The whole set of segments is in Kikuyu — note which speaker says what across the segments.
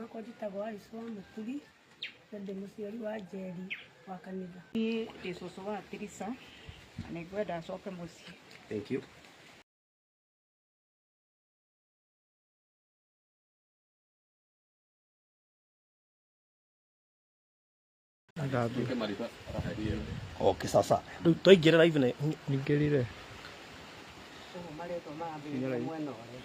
Speaker 1: Makwa njĩtagwo Alice wa Mũturi na ndĩ mũciari wa Njeri wa kanitha.
Speaker 2: Niĩ ndĩ cũcũ wa Tirisa na nĩngwenda acoke mũciĩ.
Speaker 3: Thank you.
Speaker 4: Okay, sasa rĩu twaingĩra live na
Speaker 5: Ningĩrire.
Speaker 6: Ũguo marĩtwa marambĩrĩria mwena ũrĩa.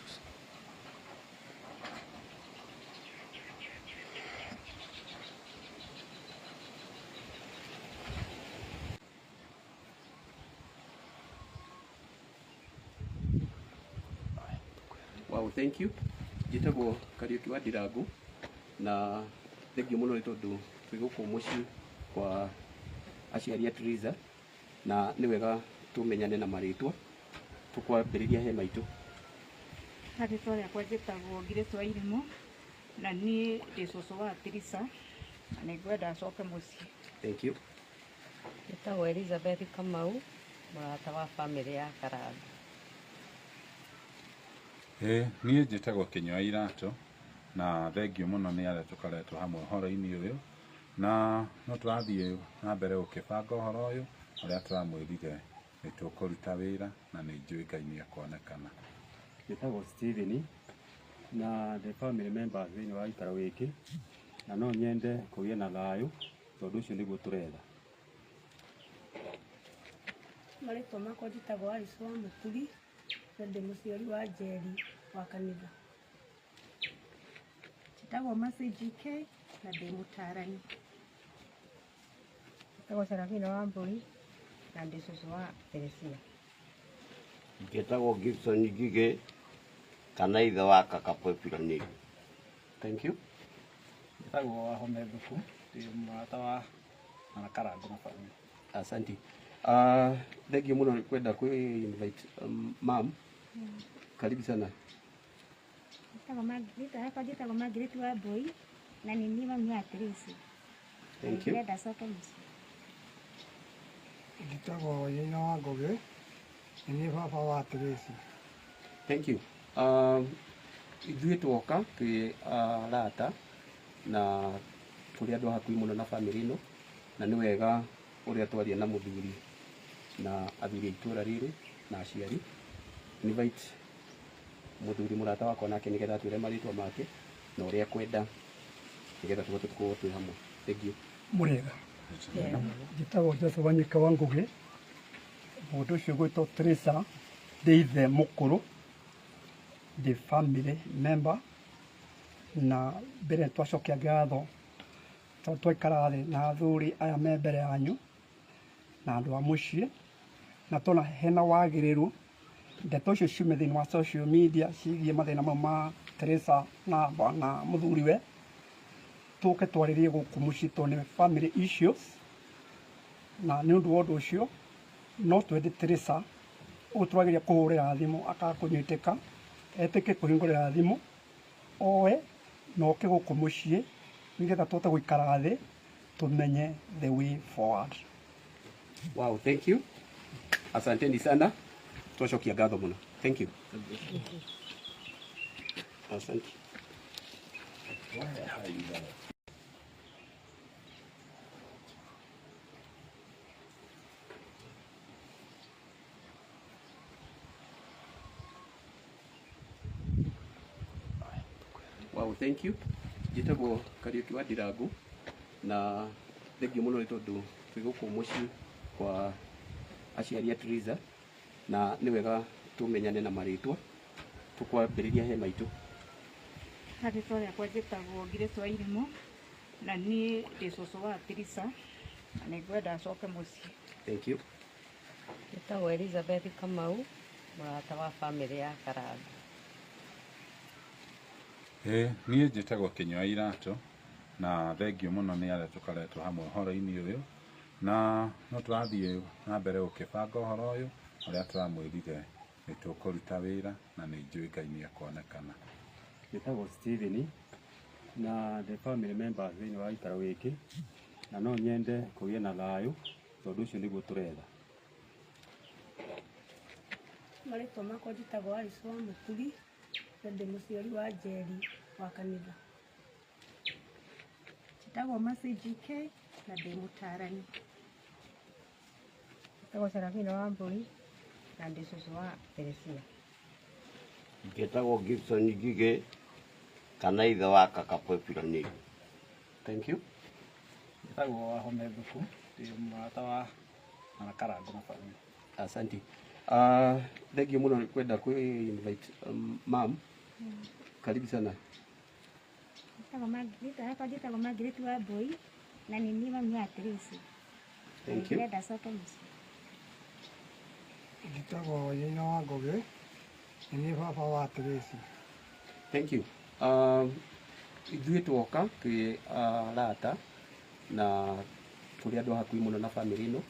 Speaker 3: Wow, thank you. Njĩtagwo Kariũki wa Ndirangu na thengiũ mũno nĩ tondũ twĩ gũkũ mũciĩ kwa aciari a Triza na nĩ wega tũmenyane na marĩtwa. Tũkwambĩrĩria he maitũ.
Speaker 2: Na rĩtwa rĩakwa njĩtagwo Grace wa Irimũ na niĩ ndĩ cũcũ wa Tirisa na nĩngwenda acoke mũciĩ.
Speaker 3: Thank you.
Speaker 6: Njĩtagwo Elizabeth Kamau, mũrata wa bamĩrĩ ya Karangũ.
Speaker 7: Ĩĩ niĩ njĩtagwo Kĩnyua Iratũ na thengiũ mũno nĩ arĩa tũkoretwo hamwe ũhoro-inĩ ũyũ na no tũrathiĩ na mbere gũkĩbanga ũhoro ũyũ ũrĩa tũramwĩrire nĩ tũkũruta wĩra na nĩ njũĩ Ngai nĩ ekuonekana.
Speaker 8: Njĩtagwo Steven na ndĩ family member thĩinĩ wa gĩikaro gĩkĩ na no nyende kũgĩe na thayũ tondũ ũcio nĩguo tũretha.
Speaker 1: Marĩtwa makwa njĩtagwo Alice wa Mũturi na ndĩ mũciari wa Njeri wa kanitha.
Speaker 9: Njĩtagwo Mercy GK na ndĩ mũtaarani.
Speaker 6: Njĩtagwo Sarafina Wambui na ndĩ cũcũ wa Teresia.
Speaker 10: Njĩtagwo Gibson Ngigĩ kana ithe wa Kakapo Epironi.
Speaker 3: Thank you.
Speaker 11: Njĩtagwo Wahome Thuku, ndĩ mũrata wa Karangũ na bamĩrĩ.
Speaker 3: Asante. Thengiũ mũno nĩ kwenda kwĩ invite mam. Karibu sana.
Speaker 9: Njĩtagwo Margaret, rĩtwa rĩakwa njĩtagwo Margaret Wambui na nĩ niĩ mami wa Tracy.
Speaker 3: Thank you.
Speaker 9: Ndĩrenda acoke mũciĩ.
Speaker 12: Njĩtagwo Wainaina wa Ngũgĩ, nĩ niĩ baba wa Tracy.
Speaker 3: Thank you. Ithuĩ twoka twĩ arata na tũrĩ andũ a hakuhĩ mũno na bamĩrĩ ĩno na nĩ wega ũrĩa twaria na mũthuri na athuri a itũra rĩrĩ na aciari. Invite mũthuri mũrata wakwa nake nĩgetha atwĩre marĩtwa make na ũrĩa ekwenda nĩgetha tũhote gũkorwo twĩ hamwe. Thank you.
Speaker 12: Mũrĩega. Njĩtagwo Joseph Wanyika wa Ngũgĩ, mũndũ ũcio ũgwĩtwo Teresa, ndĩ ithe mũkũrũ, ndĩ family member, na mbere nĩ twacokia ngatho tondũ twaikara thĩ na athuri aya me mbere yanyu na andũ a mũciĩ na tuona hena wagĩrĩru ndeto icio ciume thĩinĩ wa social media ciĩgiĩ mathĩna mau ma Teresa na na mũthuriwe tũke twarĩrie gũkũ mũciĩ tondũ nĩ family issues na nĩ ũndũ wa ũndũ ũcio no twende Teresa ũguo tũrageria kũhũrĩra thimũ akaga kũnyitĩka etĩke kũhingũrĩra thimũ oe na oke gũkũ mũciĩ nĩgetha tũhote gũikara thĩ tũmenye the way forward.
Speaker 3: Wow, thank you. Asanteni sana. Twacokia ngatho mũno. Thank you. Asante. Wow, thank you. Njĩtagwo Kariũki wa Ndirangu na thengiũ mũno nĩ tondũ twĩ gũkũ mũciĩ kwa aciari a Triza na nĩ wega tũmenyane na marĩtwa. Tũkwambĩrĩria he maitũ.
Speaker 2: Na rĩtwa rĩakwa njĩtagwo Grace wa Irimũ na niĩ ndĩ cũcũ wa Tirisa na nĩngwenda acoke mũciĩ.
Speaker 3: Thank you.
Speaker 6: Njĩtagwo Elizabeth Kamau, mũrata wa bamĩrĩ ya Karangũ.
Speaker 7: Ĩĩ niĩ njĩtagwo Kĩnyua Iratũ na thengiũ mũno nĩ arĩa tũkoretwo hamwe ũhoro-inĩ ũyũ na no tũrathiĩ na mbere gũkĩbanga ũhoro ũyũ ũrĩa tũramwĩrire nĩ tũkũruta wĩra na nĩ njũĩ Ngai nĩ ekuonekana.
Speaker 8: Njĩtagwo Steven na ndĩ family member thĩinĩ wa gĩikaro gĩkĩ na no nyende kũgĩe na thayũ tondũ ũcio nĩguo tũretha.
Speaker 1: Marĩtwa makwa njĩtagwo Alice wa Mũturi na ndĩ mũciari wa Njeri wa kanitha.
Speaker 5: Njĩtagwo Mercy GK na ndĩ mũtaarani.
Speaker 6: Njĩtagwo Sarafina Wambui na ndĩ cũcũ wa Teresia.
Speaker 10: Njĩtagwo Gibson Ngigĩ kana ithe wa kaka Pepiloneli.
Speaker 3: Thank you.
Speaker 11: Njĩtagwo Wahome Thuku, ndĩ mũrata wa Karangũ na family.
Speaker 3: Asante. Thank you mũno kwenda kwĩ invite mam. Karibu sana.
Speaker 9: Rĩtwa rĩakwa njĩtagwo Margaret Wambui na nĩ niĩ mami wa Tracy.
Speaker 3: Thank you.
Speaker 9: Ndĩrenda acoke mũciĩ.
Speaker 13: Njĩtagwo Wainaina wa Ngũgĩ, nĩ niĩ baba wa Tracy.
Speaker 3: Thank you. Ithuĩ twoka twĩ arata na tũrĩ andũ a hakuhĩ mũno na family ĩno,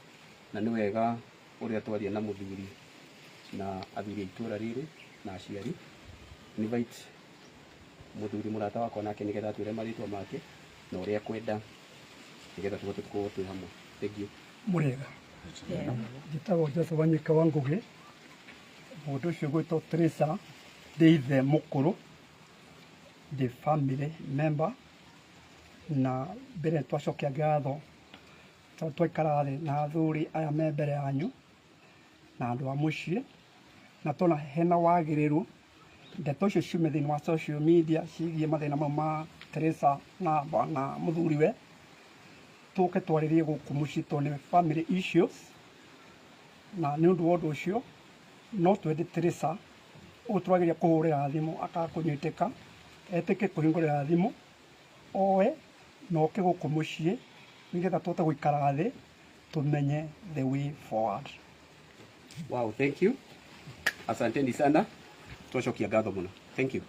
Speaker 3: na nĩ wega ũrĩa twaria na mũthuri na athuri a itũra rĩrĩ na aciari. Invite mũthuri mũrata wakwa nake nĩgetha atwĩre marĩtwa make na ũrĩa ekwenda nĩgetha tũhote gũkorwo twĩ hamwe. Thank you.
Speaker 12: Mũrĩega, njĩtagwo Joseph Wanyika wa Ngũgĩ. Mũndũ ũcio ũgwĩtwo Teresa ndĩ ithe mũkũrũ, ndĩ family member, na mbere twacokia ngatho tondũ twaikara thĩ na athuri aya me mbere yanyu na andũ a mũciĩ, na tona hena wagĩrĩru ndeto icio ciume thĩinĩ wa social media ciĩgiĩ mathĩna mau ma Teresa na na mũthuriwe, tũke twarĩrie gũkũ mũciĩ tondũ nĩ family issues, na nĩ ũndũ wa ũndũ ũcio no twende Teresa ũguo tũrageria kũhũrĩra thimũ akaga kũnyitĩka, etĩke kũhingũrĩra thimũ oe na oke gũkũ mũciĩ nĩgetha tũhote gũikara thĩ tũmenye the way forward.
Speaker 3: Wow, thank you. Asanteni sana. Twacokia ngatho mũno. Thank you.